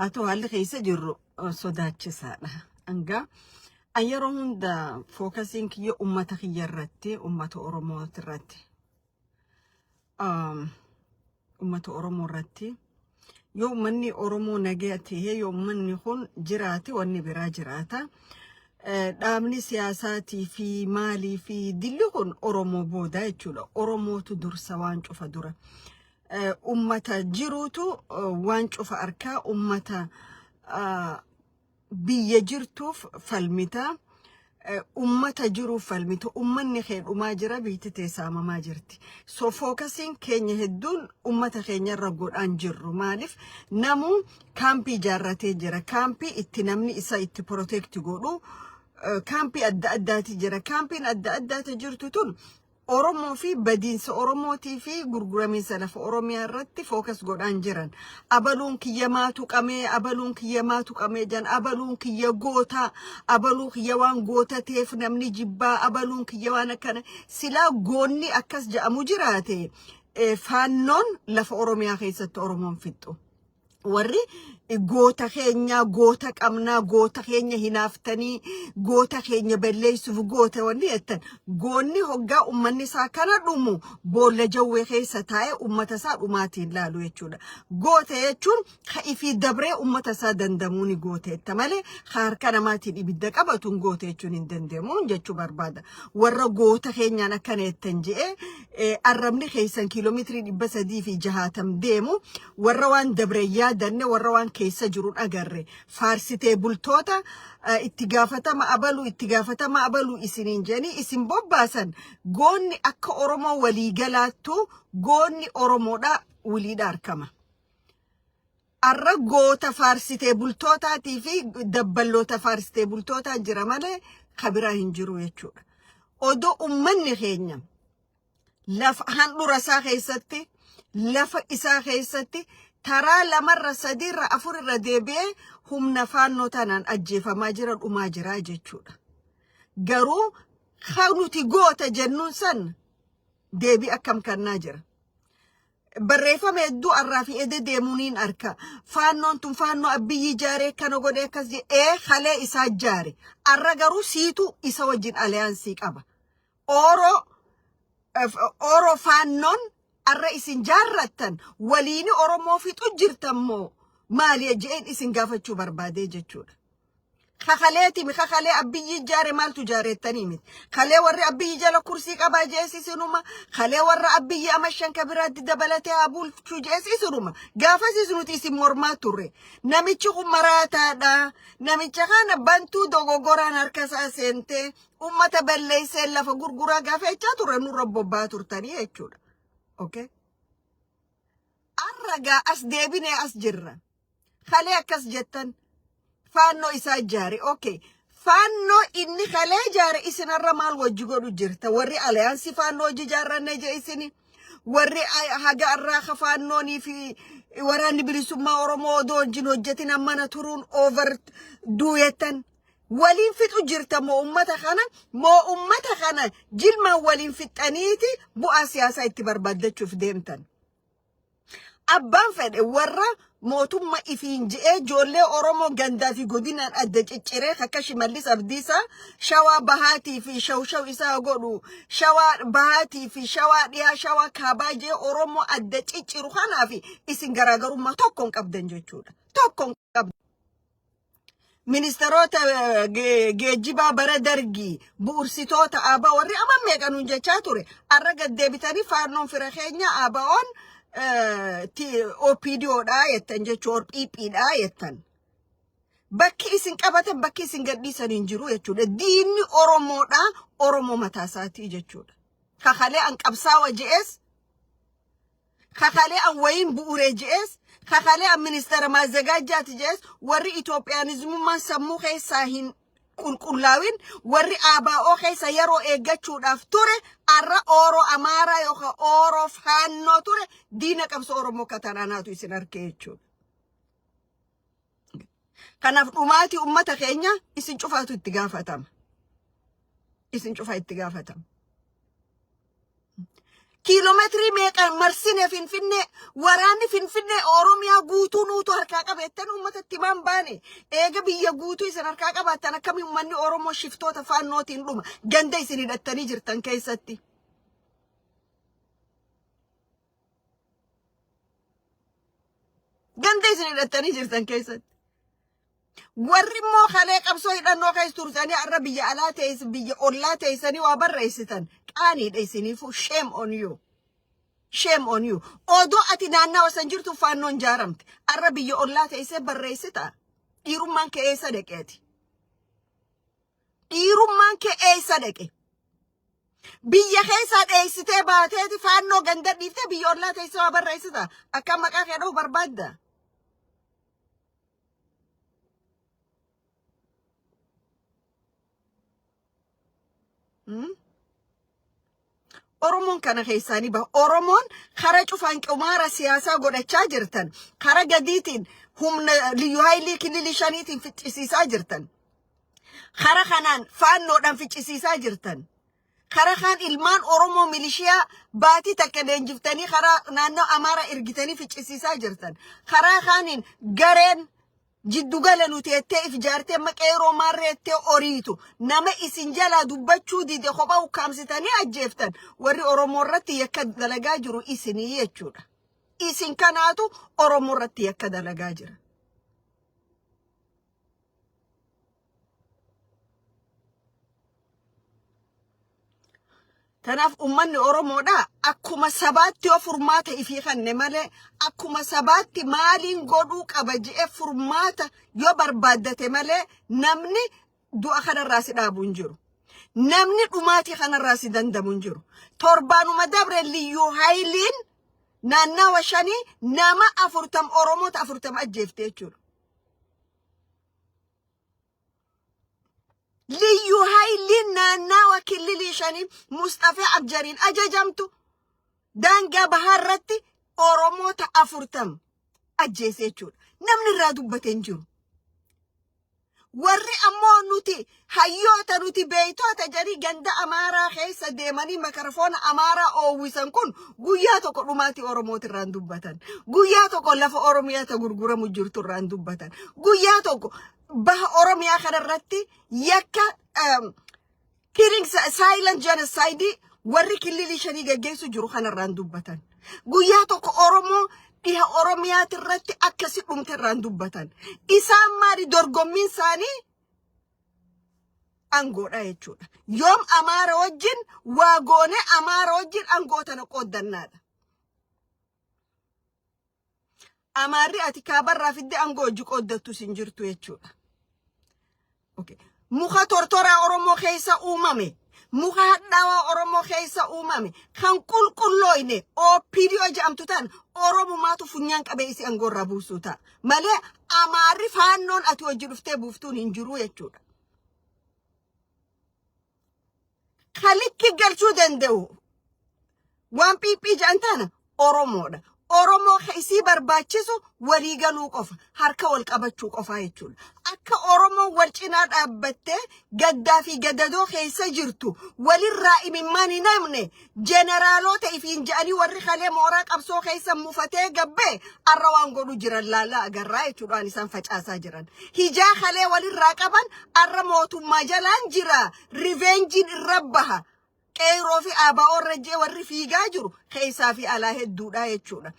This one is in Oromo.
Haa ta'u, haalli keessa jirru sodaachisaadha. Hangaa an yeroo hunda focusiin kiyya ummata kiyya irratti, ummata Oromoo irratti. Ummata Oromoo irratti yoo uummanni Oromoo nagaya ta'e, yoo uummanni kun jiraate, wanni biraa jiraata. Dhaabni siyaasaatii fi maalii fi dilli kun Oromoo booda jechuudha. Oromootu dursa waan cufa dura. Ummata jiruutu waan cufa harkaa, ummata biyya jirtuuf falmita. Ummata jiruuf falmita. Ummanni kee dhumaa jira, biyyi tee saamamaa jirti. So focusiin keenya hedduun ummata keenya irra godhaan jirru. Maaliif namuu kaampii ijaarratee jira. Kaampii itti namni isa itti protect godhu kaampii adda addaati jira. Kaampiin adda addaati jirtu tun Oromoo fi badiinsa Oromootii fi gurguramiinsa lafa Oromiyaa irratti focus godhaan jiran. Abaluun kiyya maatu qamee, abaluun kiyya maatu qamee jan, abaluun kiyya goota, abaluu kiyya waan goota ta'eef namni jibbaa, abaluun kiyya waan akkana. Silaa goonni akkas jedhamu jiraate, faannoon lafa Oromiyaa keessatti Oromoon fixxu. Warri goota keenya, goota qabnaa, goota keenya hinaaftanii goota keenya balleessuuf goota wanni jettan, goonni hoggaa ummanni isaa kana dhumu boolla jawwee keessa taa'ee ummata isaa dhumaatiin laalu jechuudha. Goota jechuun ka ifii dabree ummata isaa dandamuu ni goota jetta malee harka namaatiin ibidda qabatuun goota jechuun hin danda'amu jechuu barbaada. Warra goota keenyaan akkana jettan je'ee arrabni keessan kiiloomeetirii 360 deemu, warra waan dabre yaadanne, warra waan keessa jiru agarre, faarsitee bultoota itti gaafatama abaluu, itti gaafatama abaluu isiniin jedhanii isin bobbaasan, goonni akka Oromoo waliigalaattu goonni Oromoodha waliidha argama. Arra goota faarsitee bultootaatii fi dabballoota faarsitee bultootaa jira malee kabiraa hin jiru jechuudha. Odoo ummanni keenya lafa handhura isaa keessatti, lafa isaa keessatti taraa lamarra, sadiirra, afurirra deebi'ee humna faannoo tanaan ajjeefamaa jira, dhumaa jira jechuudha. Garuu kan nuti goota jennuun san deebii akkam kannaa jira. Barreeffama hedduu arraa fi ede deemuuniin arka. Faannoon tun faannoo Abbiyyi ijaaree kana godhee akkas jedhee kalee isaa ijaare. Arra garuu siitu isa wajjin alliance qaba. Ooroo faannoon arra isin jaarrattan waliini Oromoo fixu jirtan moo maali je'een isin gaafachuu barbaadee jechuudha. Kakaleeti mi kakalee Abbiyyi ijaare maaltu ijaareettanii miti. Kalee warri Abbiyyi jala kursii qabaa jees isinuma. Kalee warra Abbiyyi ama shan ka biraatti dabalatee haa bulchuu jees isinuma. Gaafas nuti isin mormaa turre. Namichi kun maraataadha. Namicha kana bantuu dogoggoraan harka isaa seentee ummata balleessee lafa gurguraa gaafa jechaa turre nurra bobba'aa turtanii jechuudha. Okay. Arragaa as deebinee as jirra. Kalee akkas jettan, faannoo isaa ijaare. Okay. Faannoo inni kalee ijaare isinarra maal wajji godhu jirta? Warri alliance faannoo hojii ijaarranne je isini. Warri haga irraa ka faannoonii fi waraanni bilisummaa Oromoo odoo wajjin hojjetin ammana turuun over duuyettan. Waliin fixu jirta moo ummata kana, moo ummata kana jilmaan waliin fixxaniiti bu'aa siyaasaa itti barbaaddachuuf deemtan? Abbaan fedhe warra mootummaa ifiin je'ee ijoollee Oromoo gandaa fi godinaan adda cicciree akka Shimallis Abdiisaa Shawaa Bahaatii fi shawshaw isaa godhu, Shawaa Bahaatii fi Shawaa Dhiyaa, Shawaa Kaabaa jee Oromoo adda cicciru kanaaf isin garaagarummaa tokko hin qabdan jechuudha. Tokko hin qabdan. Ministeerota geejjibaa bara Dargii, bu'uursitoota ABO warri amma meeqanuun jechaa ture, arra gaddeebitanii faannoon fira keenya, ABO'n OPDOdha jettan jechuun, PPdha jettan. Bakki isin qabatan, bakki isin gadhiisan hin jiru jechuudha. Diinni Oromoodha, Oromoo mataa isaatii jechuudha. Kakalee an qabsaawa je'es, kakalee an wayiin bu'uree je'es, kakalee an ministeera maazagaajjaati je'es, warri Itoophiyaanizimummaan sammuu keessaa hin qulqullaawin, warri ABO keessa yeroo eeggachuudhaaf ture, arra Ooroo Amaaraa yookaan Ooroo Faannoo ture diina qabsoo Oromoo katanaanaatu isin arge jechuudha. Kanaaf dhumaatii uummata keenya isin cufaatu itti gaafatama. Isin cufa itti gaafatama. Kiiloomeetirii meeqaan marsine Finfinnee, waraanni Finfinnee Oromiyaa guutuu nuutu harkaa qabeettan uummatatti himaan baane. Eega biyya guutuu isin harkaa qabaattan, akkamii uummanni Oromoo shiftoota faannootiin dhuma ganda isin hidhattanii jirtan keessatti? Ganda isin hidhattanii jirtan keessatti. Warri immoo kalee qabsoo hidhannoo keessa turtanii har'a biyya alaa teess, biyya ollaa teessanii waa barreessitan, qaaniidha isiniifu. Shame on you. Shame on you. Odoo ati naannawa san jirtu faannoon jaaramte. Har'a biyya ollaa teessee barreessita. Dhiirummaan kee eessa dhaqeeti? Dhiirummaan kee eessa dhaqe? Biyya keessaa dheessitee baateeti faannoo ganda dhiiftee biyya ollaa teessee waa barreessita. Akkam maqaa kee dha'u barbaadda? Oromoon kana keessaa ni baha. Oromoon kara cufaan qumaara siyaasaa godhachaa jirtan. Kara gadiitiin humna liyyu haayilii kililii shaniitiin ficcisiisaa jirtan. Kara kanaan faannoodhaan ficcisiisaa jirtan. Kara kaan ilmaan Oromoo milishiyaa baatii takka leenjiftanii karaa naannoo Amaaraa ergitanii ficcisiisaa jirtan. Karaa kaaniin gareen jiddugala nuti jettee if ijaartee amma qeeroo maarree jettee oriitu nama isin jalaa dubbachuu dide kophaa ukkaamsitanii ajjeeftan. Warri Oromoo irratti yakka dalagaa jiru isinii jechuudha. Isin kanaatu Oromoo irratti yakka dalagaa jira. Kanaaf uummanni Oromoodha akkuma sabaatti yoo furmaata ifii kanne malee, akkuma sabaatti maaliin godhuu qaba je'ee furmaata yoo barbaaddate malee, namni du'a kanarraa si dhaabu hin jiru. Namni dhumaatii kanarraa si dandamu hin jiru. Torbaanuma dabre liyyuu haayiliin naannawa shanii nama 40, Oromoota 40 ajjeefte jechuudha. Liyyuu haayiliin naannawa killilii shanii Mustafee Abjariin ajajamtu daangaa bahaa irratti Oromoota 40 ajjeese jechuudha. Namni irraa dubbate hin jiru. Warri ammoo nuti hayyoota, nuti beeytoota jedhanii ganda Amaaraa keessa deemanii makarafoona Amaaraa oowwisan kun guyyaa tokko dhumaatii Oromooti irraan dubbatan. Guyyaa tokko lafa Oromiyaa ta gurguramu jirtu irraan dubbatan. Guyyaa tokko baha Oromiyaa kanarratti yakka killing, silent genocide warri killilii shanii geggeessu jiru kanarraan dubbatan. Guyyaa tokko Oromoo dhiha Oromiyaati irratti akkasi dhumte irraan dubbatan. Isaan maali? Dorgommiin isaanii aangoodha jechuudha. Yoom Amaara wajjin waa goone, Amaara wajjin aangoo tana qooddannaadha. Amaarri ati kaabarraa fidde aangoo hojii qooddattus hin jirtu jechuudha. Okay. Muka tortoraa Oromoo keessa uumame, muka hadhaawaa Oromoo keessa uumame, kan qulqullooyne OPDO jedhamtu tan Oromumaatu funyaan qabee isii aangoo irraa buusuu ta'a. Malee Amaarri faannoon ati hojii dhuftee buuftuun hin jiru jechuudha. Kalikki galchuu danda'u waan PP jedhan tana Oromoodha. Oromoo isii barbaachisu walii galuu qofa, harka wal qabachuu qofa jechuudha. Akka Oromoon wal cinaa dhaabbattee gaddaa fi gadadoo keessa jirtu walirraa imimmaan hin hamne, jeneraalota ifiin jedhanii warri kalee mooraa qabsoo keessa mufatee gabbee arra waan godhu jiran laallaa agarraa jechuudha, waan isaan facaasaa jiran. Hijaa kalee walirraa qaban arra mootummaa jalaan jira. Revengeiin irra baha. Qeeroo fi ABO irra jee warri fiigaa jiru keessaa fi alaa hedduudha jechuudha.